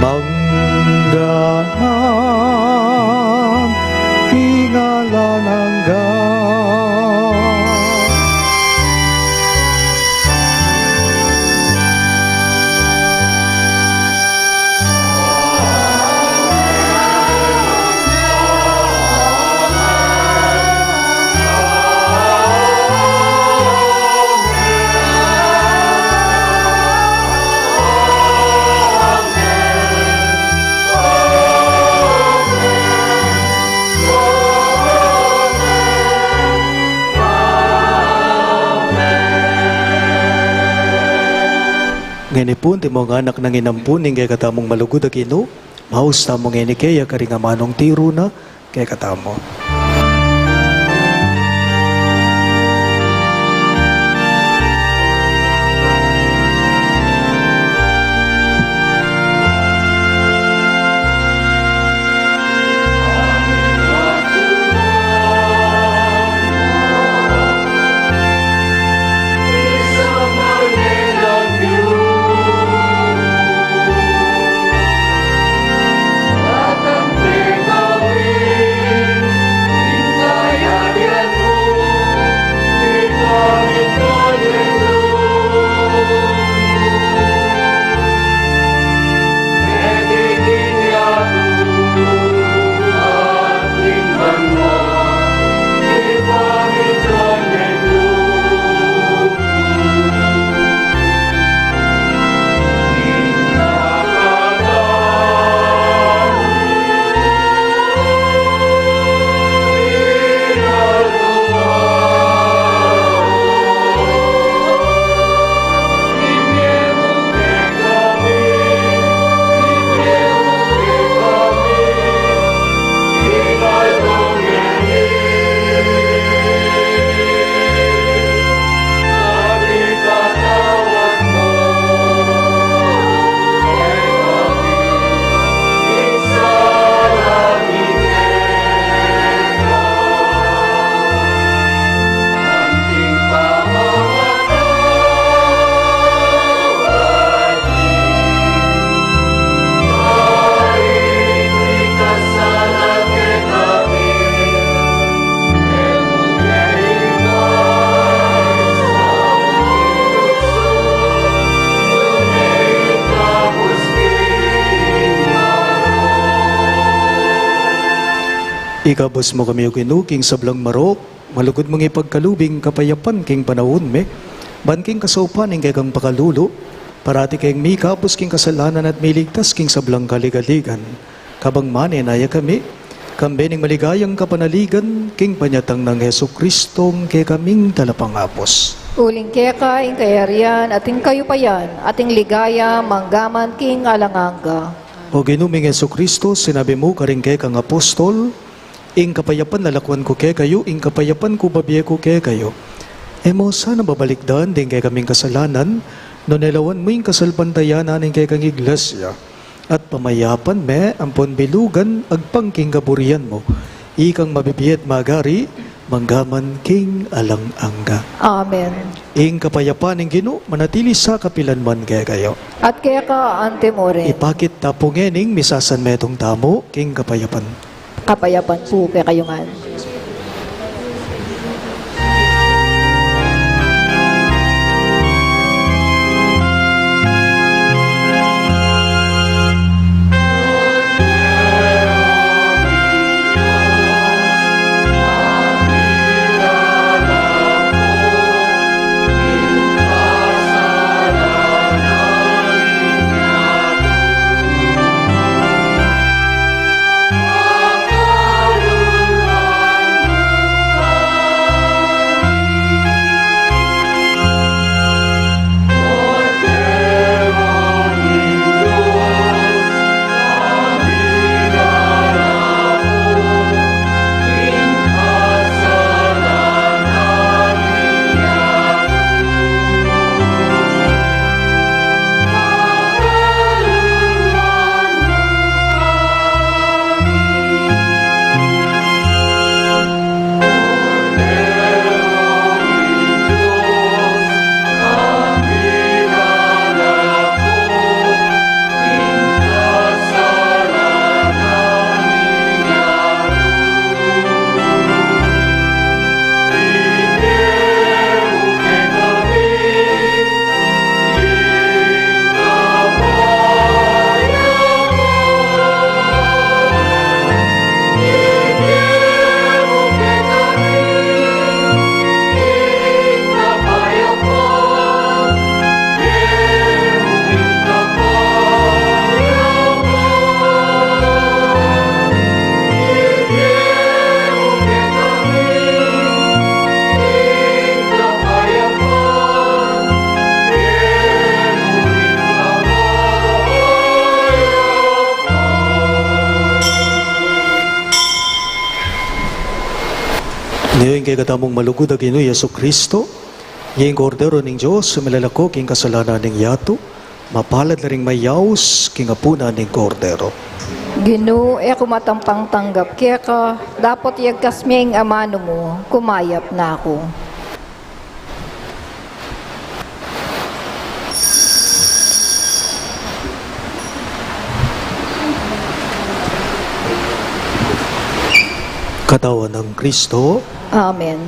mangga man king alang angga. Ngeni pu, antimong anak nang inampun ning kekatamung malugud a Ginu, maus tamu ngeni keya karing amanung tiru na kekatamu. Ikabus mu kami, O Ginu, king sablang marok, malugud mung ipagkalub ing kapayapan king panaun mi, ban king kasaupan ning kekang pakalulu, parati keng mikabus king kasalanan at miligtas king sablang kaligaligan. Kabang manenaya kami, kambe ning maligayang kapanaligan, king panyatang nang Jesucristo, ing kekaming Talapangabus. Uling keka ing kayarian, at ing kayupayan, at ing ligaya, manggaman king alang angga. O Ginu ming Jesucristo, sinabi mu karing kekang apostol, "Ing kapayapan lalakwan ku kekayu, ing kapayapan ku bibie ku kekayu." E mu sana babalikdan ding kekaming kasalanan, nune lawan mu ing kasalpantayanan ning kekang Iglesia, at pamayapan me ampon bilugan agpang king kaburian mu, ikang mabibie at magari, manggaman king alang angga. Amen. Ing kapayapan ning Ginu manatili sa kapilan man kekayu. At keka antimurin. Ipakit ta pu ngening misasanmetung tamu king kapayapan. Kapayapan pu kekayu ngan. Ngeni ing kekatamung malugud a Ginu Jesucristo, ing Kordero ning Dios, a milalako king kasalanan ning yatu, mapalad la ring mayaus king apunan ning Kordero. Ginu, e ku matampang tanggap keka, dapot yagkas me ing amanu mu, kumayap na ku. Katawan nang Kristo. Amen.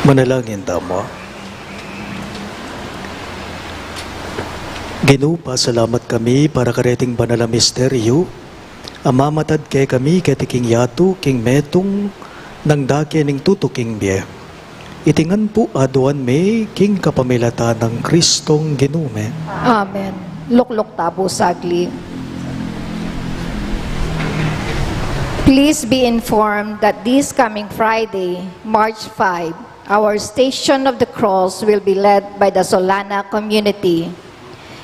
Manalangin tamu. Ginu, pasalamat kami para kareting banal a misteryu a mamatad kekami keti king yatu king metung nang dake ning tutu king bie. Iti ngan pu aduan mi king kapamilatan nang Kristong Ginu mi. Amen. Lukluk tamu saglit. Please be informed that this coming Friday, March five, our Station of the Cross will be led by the Solana community.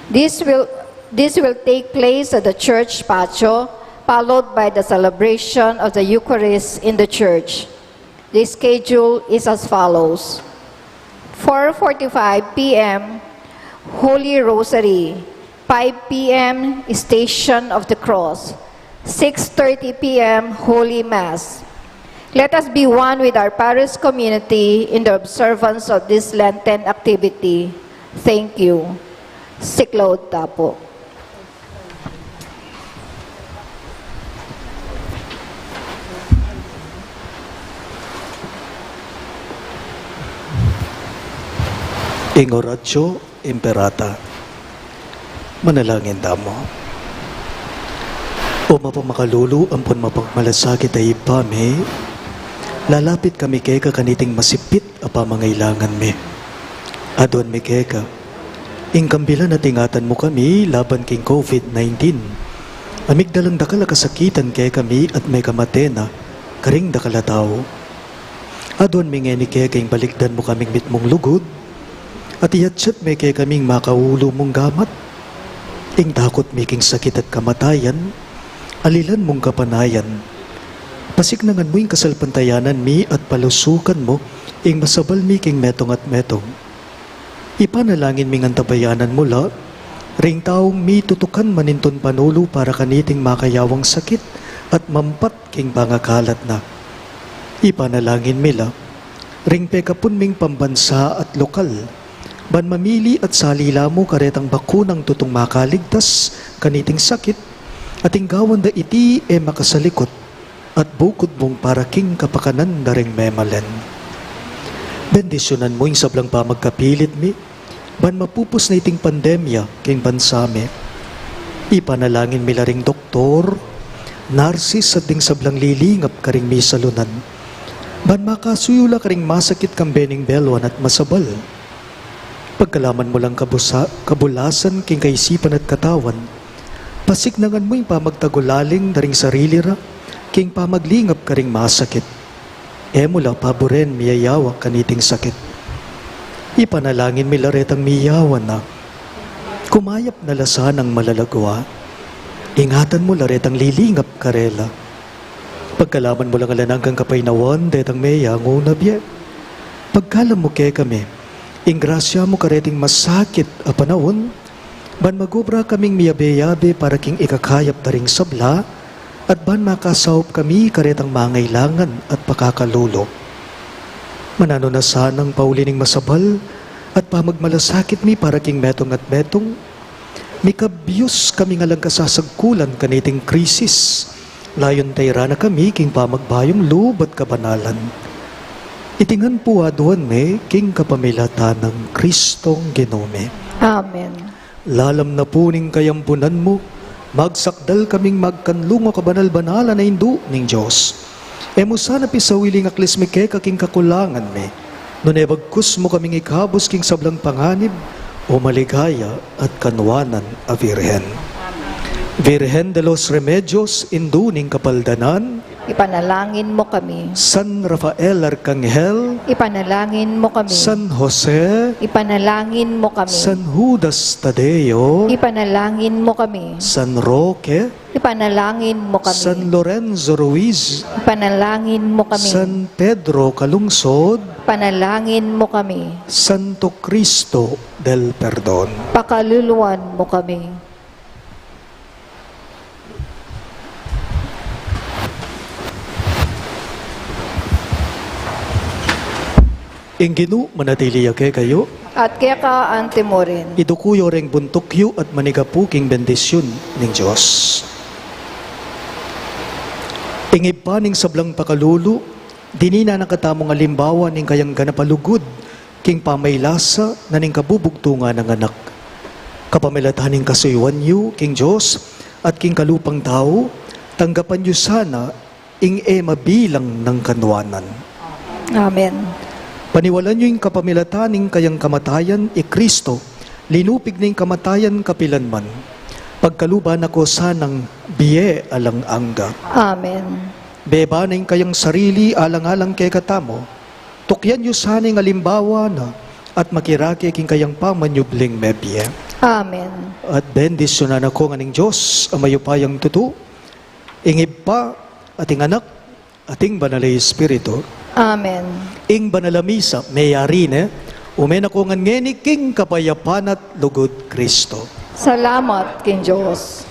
This will, this will take place at the church patio, followed by the celebration of the Eucharist in the church. The schedule is as follows. Four forty-five p m, Holy Rosary. Five p m, Station of the Cross. Six thirty p m, Holy Mass. Let us be one with our parish community in the observance of this Lenten activity. Thank you. Siklaud tamu pu. Ing Oratio Imperata. Manalangin tamu. O mapamakalulu ampon mapagmalasakit a Ibpa mi, lalapit kami keka kaniting masipit a pamangailangan mi. Aduan mi keka ing kambilan at ingatan mu kami laban king COVID nineteen. A migdalang dakal a kasakitan kekami at mekamate na karing dakal a tau. Aduan mi ngeni keka ing balikdan mu kaming mitmung lugud, at iyatyat me kekaming makaulu mung gamat. Ing takut mi king sakit at kamatayan, alilan mung kapanayan. Pasiknangan mu ing kasalpantayanan mi at palusukan mu ing masabal mi king metung at metung. Ipanalangin ming antabayanan mu la ring taung mitutukan manintun panulu para kaniting makayawang sakit at mampat king pangakalat na. Ipanalangin mi la ring pekapun ming pambansa at lokal, ban mamili at salila mu karetang bakunang tutung makaligtas kaniting sakit, at ing gawan da iti e makasalikut at bukud mung para king kapakanan da ring memalen. Bendisyunan mu ing sablang pamagkapilit mi, ban mapupus na iting pandemya king bansa mi. Ipanalangin mi la ring doktor, narsis at ding sablang lilingap karing misalunan, ban makasuyu la karing masakit kambe ning beluan at masabal. Pagkalaman mu lang kabusa-, kabulasan king kaisipan at katawan, pasiknangan mu ing pamagtagulaling da ring sarili ra king pamaglingap karing masakit. E mu la paburen miyayawa kaniting sakit. Ipanalangin mi la retang miyawa na, kumayap na la sanang malagwa. Ingatan mu la retang lilingap karela. Pagkalaman mu lang alang anggang kapaynawan detang meyangu na bie. Pagkalam mu kekami ing grasya mu kareting masakit a panaun, ban magobra kaming miyabe-yabe para king ikakayap da ring sabla, at ban makasaup kami karetang mangailangan at pakakalulu. Mananu na sanang pauli ning masabal at pamagmalasakit mi para king metung at metung, mikabyus kaming alang kasasagkulan kaniting krisis, layun tayra na kami king pamagbayung lub at kabanalan. Iti ngan pu aduan mi king kapamilatan nang Kristong Ginu mi. Amen. Lalam na pu ning kayampunan mu, magsakdal kaming magkanlung, o kabanal-banalan a Indu ning Dios. E mu sana pisawili ing aklis mi keka king kakulangan mi, nune bagkus mu kaming ikabus king sablang panganib, o maligaya at kanwanan a Virgen. Virgen de los Remedios, Indu ning Kapaldanan, ipanalangin mu kami. San Rafael Arkanghel, ipanalangin mu kami. San Jose, ipanalangin mu kami. San Judas Tadeo, ipanalangin mu kami. San Roque, ipanalangin mu kami. San Lorenzo Ruiz, ipanalangin mu kami. San Pedro Calungsod, ipanalangin mu kami. Santo Cristo del Perdon, pakaluluan mu kami. Ing Ginu manatili ya kekayu. At keka anti mu rin. Iduku yu reng buntuk yu at manigapu king bendisyun ning Dios. Ing Ibpa ning sablang pakalulu, Dininan na katamu ing alimbawa ning kayang ganap a lugud king pamailasa na ning kabubugtungan nang Anak. Kapamilatan ning kasuyuan yu king Dios at king kalupang tau, tanggapan yu sana ing e mabilang nang kanuanan. Amen. Paniwalan yu ing kapamilatan ning kayang kamatayan i Kristo, linupig na ing kamatayan kapilanman. Pagkaluban na ko sanang bie alang angga. Amen. Beba na ing kayang sarili alang-alang kekatamu. Tukyan yu sana ing alimbawa na at makirake king kayang pamanyubling mebie. Amen. At bendisyunan na ko ngan ning Dios a mayupayang tutu, ing Ibpa, at ing Anak, at ing Banal a Espiritu. Amen. Ing Banal a Misa meyari ne, ume na ko ngan ngeni king kapayapan at lugud Kristo. Salamat king Dios.